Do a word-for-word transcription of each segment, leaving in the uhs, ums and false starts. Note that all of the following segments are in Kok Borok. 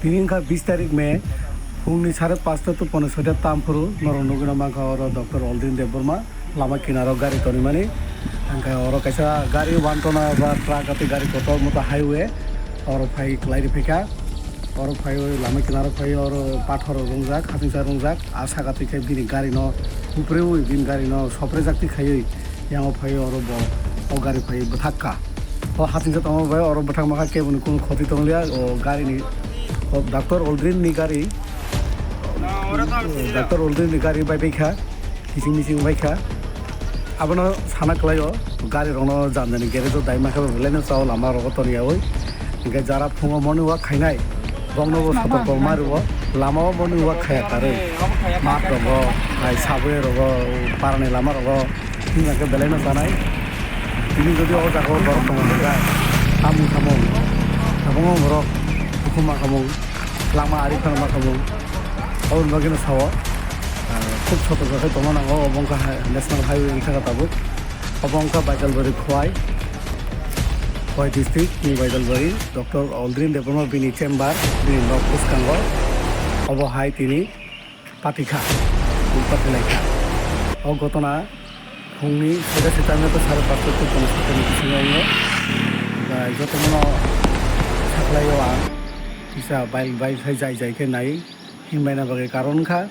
Tini wngkha bis tarik May, phungni sare pasta to pone soita tam phuru norok nugwino mankha oro Doctor Aldrin Debbarma lama kinaro gari tonimani. Hwnkhe oro kaisa gari one tona ba truck atwi gari kotor moto highway oro phai kwlai rw phaikha. Oro phaiwi lama kinaro phaiwi oro pathor rwngjak, hasingcha rwngjak, a saka twi khe bini gari no huprewi bini gari no soprejak twi khaiwi yango phaiwi oro bo o gari phaiwi bwthak kha. O hasingcha tongma bai oro bwthak makha keboni kunu khoti tonglia o gari ni. O Doctor Aldrin ni gari, Doctor Aldrin ni gari bai bai kha. Kising mising bai kha. Abono sana kwlaio, gari rokno jani jani garage o dai mankha belai no chao lama rogo toniyawi. Hinkhe jara phungo morning walk khainai, bongno bo sotok tong ma rwo, lama o morning walk khaya karwi. Mat rogo, hai sabwi rogo, parani lama rogo, hinkhe belai no chanai. Tini jodi o jaga o borok tongma hinkhe, tamung samung, tabukno borok hukum ma samung, lama ari phano ma samung. Aboni bagwino sao, ah, khub sotorko khe tongna nango, obo wngkha hai-, National Highway wngkha kha tabuk. Obo wngkha Baitalbari Khowai, Khowai district ni Baitalbari, Doctor Aldrin Debbarma bini chamber, bini nok bwskango. Obo hai tini pati kha, tini pati lai kha. O gotona phungni soita sita wngkha sare pasta to pone soita ni bisingo wngo. Bai jotono saklaio ang kisa bike bai sai jai jai khe nai. Hinbaina bagwi karon wngkha,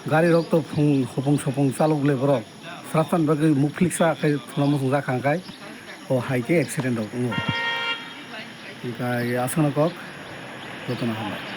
gari rok to phung hopong sopong chalok le borok, srapsan bagwi mukphilik sa khai thuna muchung jak kha, hwnkhai o hai khe accident rok wngo. Hwnkhai aswkno kok jotono hambai.